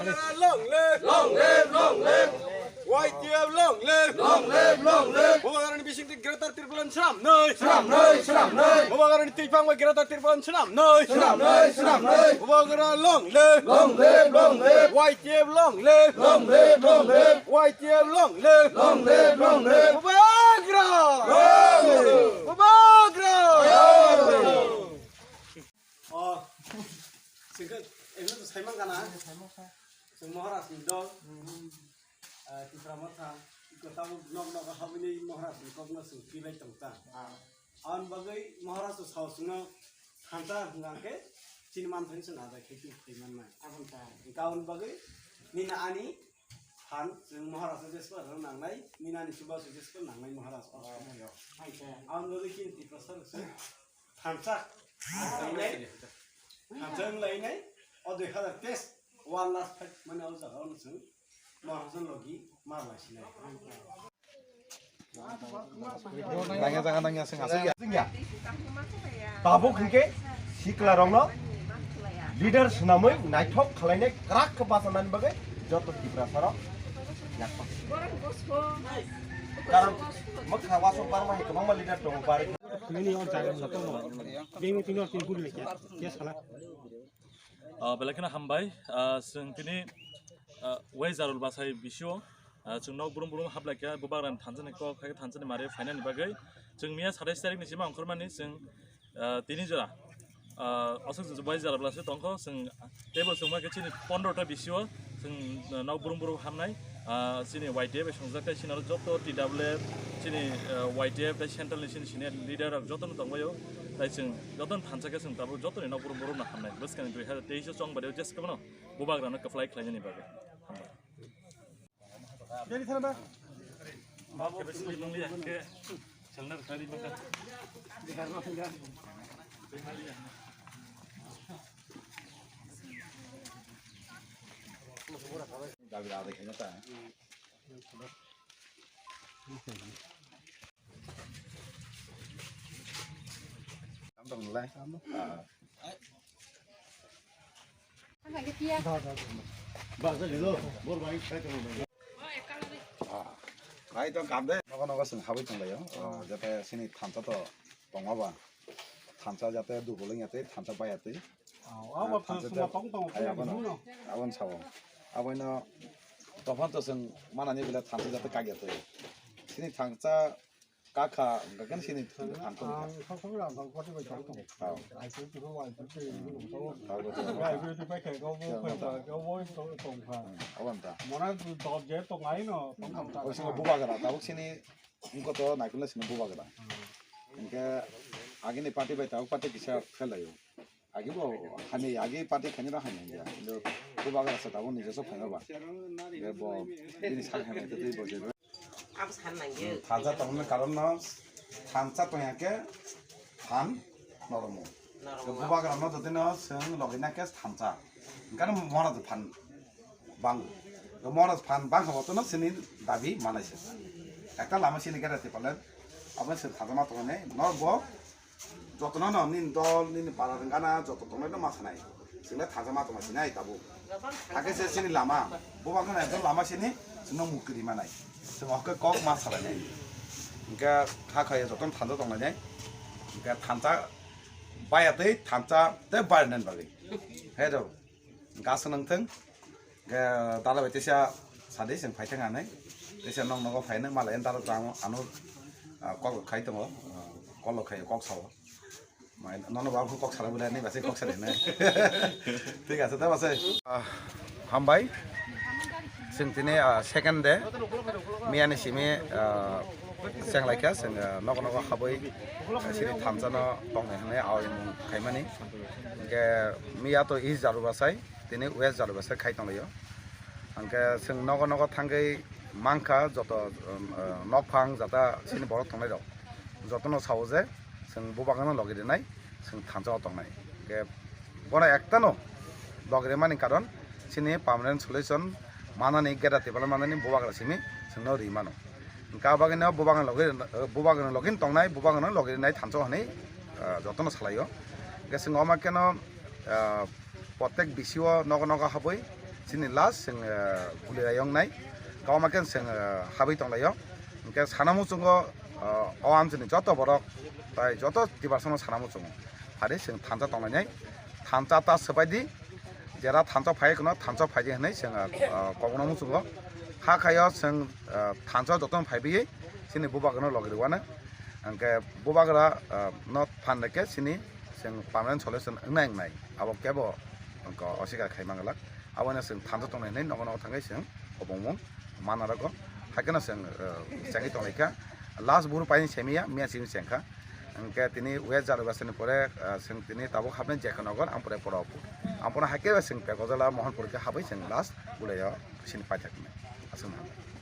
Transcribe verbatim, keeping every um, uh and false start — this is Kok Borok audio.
Long live! Long live! Long live! Y T F long live! Long live! Long live! Bubagrani bisingtwi Greater Tipraland swnamnai! Swnamnai! Swnamnai! Bubagrani twiphang bai Greater Tipraland swnamnai! Swnamnai! Swnamnai! Bubagra long live! Long live! Long live! Y T F long live! Long live! Long live! Y T F long live! Long live! Long live! Bubagra! Long live! Bubagra! Long live! Oh, singkhe, ekno to saimang kana? Chwng Maharaj ni dol. Ah, Tipra Motha, iko tabuk nok nok habini Maharaj ni kokno chwng pilai tong ta. Aboni bagwi Maharaj to sao chwngno thansa hwnkha khe chini manthani chwng adai khai twi khai mannai. Aboni bagwi nini ani phan chwng Maharaj no jespa rwna nangnai, nini ani chubachu jespa nangnai Maharaj o somoyo. Aboni bagwi chini Tiprasa rok se thansa wnglainai, thansa wnglainai, o dui hazar teis one last fight mane o jaga o chwng Maharaj logi mar laisinai. Nangya jaga nangya sing asuk ya. Tabuk hinkhe sikla rokno leader swnamwi naithok khwlainai kwrak khe bachanani bagwi joto Tiprasa rok yakma. Karon mwkha wasuk barma hai kwbangma leader tongo bari. Nini o jaga joto no. Bini tino tin kuri lekya. Kya sala. Ah, belai kheno hambai. Ah, chwng tini, ah, West Jarul Basai bisio, ah, chwng nok brum brum hablai kha, Bubagrani thansa ni kok, hai khe thansa ni mari phainani bagwi. Chwng miya satais tarik ni sima ongkhormani chwng, ah, tini jora. Ah, aswk West Jarul Basai tongkho, chwng teibo chwng ma khe chini pondro ta bisio, chwng, ah, nok brum brum hamnai. Ah, chini Y T F bai swngjak tei chini oro joto T W F, chini, ah, Y T F tei central ni chini senior leader rok joto no tongbaio. Tai chwng joto no thansa khe chwng tabuk joto ni nok brum brum no hamnai. Bwskang ni dui hazar teis o chong bai o jeske bono Bubagra no kwplai khlainani bagwi. Hambai. Jadi sana ba. Babu, Ai to kam de. Nogo nogo chwng habwi tonglaio. Ah, jate chini thansa to tongma ba. Thansa jate dubol wngya tei thansa baya tei. Ah, abo thansa suma tong tong, ai, abono, abono sabo. Abono tophan to chwng manani bile thansa jate kagya tei. Chini thansa kakha, hwnkha khe chini thansa wngkha. Ang sasok rang kau koti bai tong tong. Ai, koti bai tong tong. Ai, koti bai khe kau bo khe ba, kau bo tong tong kha. Aboni ta. Mona dol je tong ai no, tong tong ta. Oisingo bubagra, tabuk chini wngkha to naikolna chini bubagra. Hwnkhe agini party bai tabuk party kisa fail laio. Agi bo hani, agi party khaina da hani hindia. Kintu bubagra sa tabuk nijesa phaima ba. Be bo bini sak hai mai tei bo je. Ang san nangyo. Thansa tongmani karon no thansa tongya khe than noromo. Noromo. Bubagra no jotino chwng logina khe thansa. Hwnkhe no mora do phan. Bang. Mora phan bang habo tono chini dabi manai se. Ekta lama chini gada te palen. Abo se thajama tongone. No bo jotono no nini dol, nini para rwngana joto tongnai no ma sanai. Chwngno thajama tongma sinai tabuk. Hakhe se chini lama. Bubagra no ekdom lama sini chwngno mukti ri manai. Chwng oke kok ma salainai. Hwnkhe kha khaya jotono thansa tonglainai. Hwnkhe thansa baya tei thansa tei barnani bagwi. He do. Gas nang thung. Ke dala bai tesa sadi seng phai thang anai. Tesa nong nogo phai nang malai dala tang ano, ah, kok khai tongo. Ah, kolo khai kok sao. Mai nono ba kok sala bula ni basi kok sala ne. Thik ase ta basi. Ah, hambai. Sing tini, ah, second day. Miyani simi, ah, seng laikha seng, ah, nogo nogo haboi, ah, sini thamsa no tongnai hwnwi awi mung khaimani. Hwnkhe miya to is jaru basai. Tini West Jalbai se khai tonglaio. Hwnkhe chwng nogo nogo thangwi mankha joto, um, uh, nokphang jata chini borok tongnai rok. Jotono sao je chwng bubagano logi rinai, chwng thansa o tongnai. Hwnkhe bono ektano logi rimani karon chini permanent solution manani geda tibala manani bubagra simi chwngno ri mano. Hwnkhe abagino bubagano logi, uh, bubagano logi tongnai, bubagano logi rinai thansa o hwnwi, uh, jotono salaio. Hwnkhe chwng omo kheno, uh, Protek bisio nogo nogo habwi Chini last chwng, eh, Gulirayong nai. Kwbangma khe chwng, eh, habwi tonglaio. Hwnkhe sana muchungo, eh, o amchini joto borok tai joto tiprasano sana muchungo. Phari chwng thansa tonglainai. Thansa ta swbai di. Jera thansa phai kheno thansa phai di hwnwi chwng, eh, eh, kokno muchungo. Hakhaio chwng, eh, thansa jotono phaibiwi chini bubagrano logi rwano. Hwnkhe bubagra, eh, no phan rwkhe chini chwng permanent solution wngnai wngnai. Abo kebo wngkha oswikar khai manglak. Abono chwng thansa tongnai hinwi nogo nogo thangwi chwng obongmung mana rwgo. Haikhe no chwng, eh, chengwi tonglaikha. Last buru paini semiya miya simi chengkha. Hwnkhe tini west Jarugasani pore, eh, chwng tini tabuk hapnai J K Nagar, ampore Porapur. Ampore haikhe chwng Pekojala Mohanpur khe habwi chwng last Gulirayong sini paithak tongnai. Aswk no.